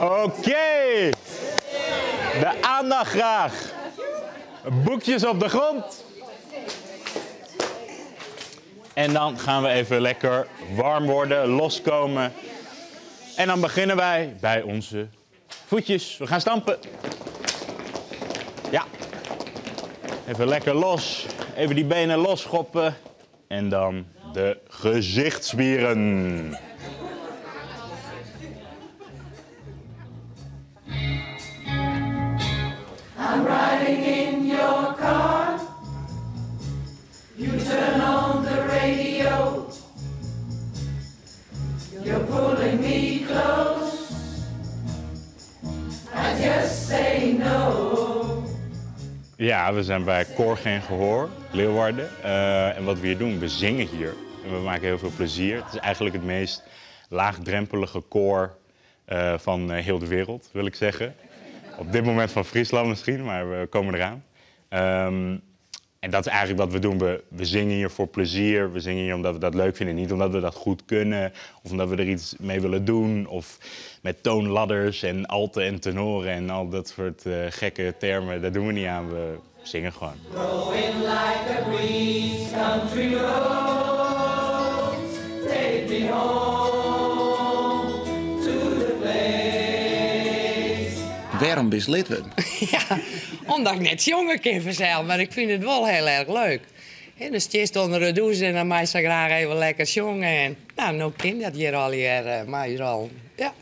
Oké! De aandacht graag. Boekjes op de grond. En dan gaan we even lekker warm worden, loskomen. En dan beginnen wij bij onze voetjes. We gaan stampen. Ja. Even lekker los. Even die benen losschoppen. En dan de gezichtsspieren. I'm riding in your car. You turn on the radio. You're pulling me close. I just say no. Ja, we zijn bij Koor Geen Gehoor, Leeuwarden. En wat we hier doen, we zingen hier. En we maken heel veel plezier. Het is eigenlijk het meest laagdrempelige koor van heel de wereld, wil ik zeggen. Op dit moment van Friesland misschien, maar we komen eraan. En dat is eigenlijk wat we doen. We zingen hier voor plezier. We zingen hier omdat we dat leuk vinden. Niet omdat we dat goed kunnen of omdat we er iets mee willen doen. Of met toonladders en alten en tenoren en al dat soort gekke termen. Daar doen we niet aan. We zingen gewoon. Blowing like a breeze, country roads, take me home to the place. Waarom ben je lid geworden? Ja, omdat ik net jongen kan vanzelf, maar ik vind het wel heel erg leuk. En dan zit je onder de douche en dan maak je graag even lekker jongen. En, nou, nou kind dat hier al hier maar hier al. Ja.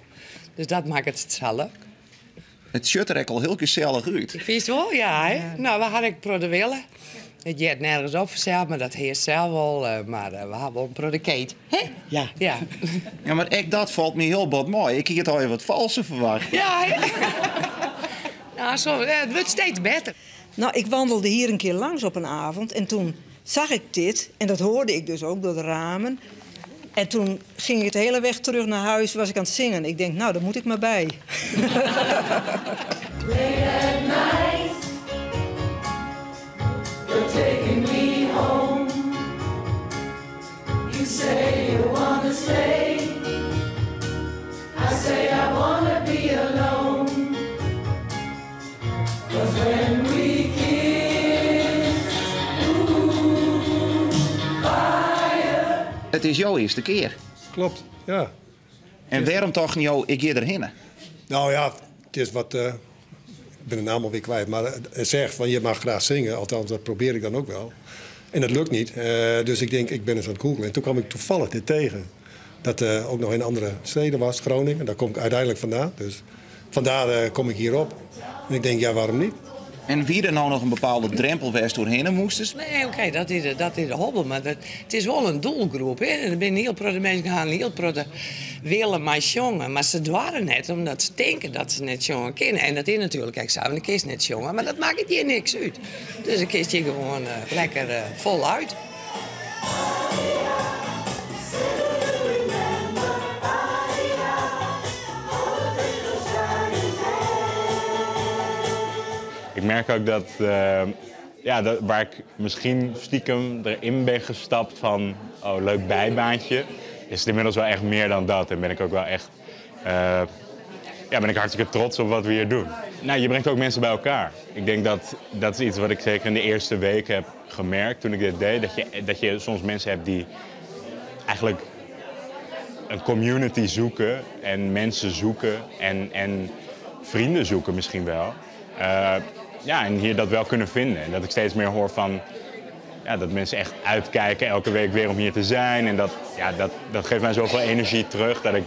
Dus dat maakt het zo leuk. Het shirt er al heel gezellig uit. Ik vind het wel, ja. Hè? Ja. Nou, waar had ik pro de willen? Het jet nergens op vanzelf, maar dat heerst zelf wel. Maar we hebben wel een producate. Hè? Ja. Ja. Ja, maar echt dat valt me heel wat mooi. Ik had al even wat valse verwacht. Ja, hè? Nou, zo, ja, het wordt steeds beter. Nou, ik wandelde hier een keer langs op een avond en toen zag ik dit. En dat hoorde ik dus ook door de ramen. En toen ging ik het hele weg terug naar huis, was ik aan het zingen. Ik denk, nou, daar moet ik maar bij. Late at night, you're taking me home. You say you want to stay. I say I want to be alone. Because when we kiss, ooh, fire. Het is jouw eerste keer. Klopt, ja. En waarom toch niet jou, ik ga erheen? Nou ja, het is wat... Ik ben de naam alweer kwijt, maar het zegt van je mag graag zingen. Althans, dat probeer ik dan ook wel. En dat lukt niet. Dus ik denk, ik ben eens aan het googlen. En toen kwam ik toevallig dit tegen. Dat ook nog in andere steden was, Groningen. Daar kom ik uiteindelijk vandaan. Dus vandaar kom ik hierop. En ik denk, ja, waarom niet? En wie er nou nog een bepaalde drempel was doorheen moesten? Nee, oké, dat is de hobbel. Maar het is wel een doelgroep. Hè? Er zijn heel veel mensen gaan heel veel willen maar jongen. Maar ze dwaren net omdat ze denken dat ze net jongen kennen. En dat is natuurlijk, kijk, ze hebben een kist net jongen. Maar dat maakt het hier niks uit. Dus een kistje gewoon lekker voluit. Ik merk ook dat waar ik misschien stiekem erin ben gestapt van, oh, leuk bijbaantje, is het inmiddels wel echt meer dan dat. En ben ik ook wel echt ja, ben ik hartstikke trots op wat we hier doen. Nou, je brengt ook mensen bij elkaar. Ik denk dat dat is iets wat ik zeker in de eerste week heb gemerkt toen ik dit deed. Dat je soms mensen hebt die eigenlijk een community zoeken en mensen zoeken en vrienden zoeken misschien wel. En hier dat wel kunnen vinden. En dat ik steeds meer hoor van, dat mensen echt uitkijken elke week weer om hier te zijn. En dat geeft mij zoveel energie terug dat ik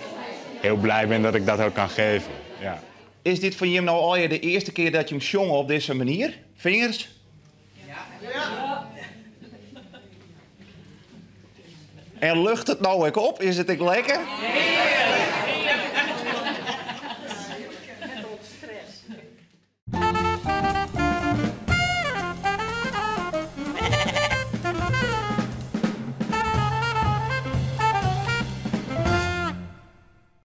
heel blij ben dat ik dat ook kan geven. Ja. Is dit voor Jim nou al de eerste keer dat je hem zong op deze manier? Vingers? Ja. En lucht het nou ook op? Is het ik lekker? Ja.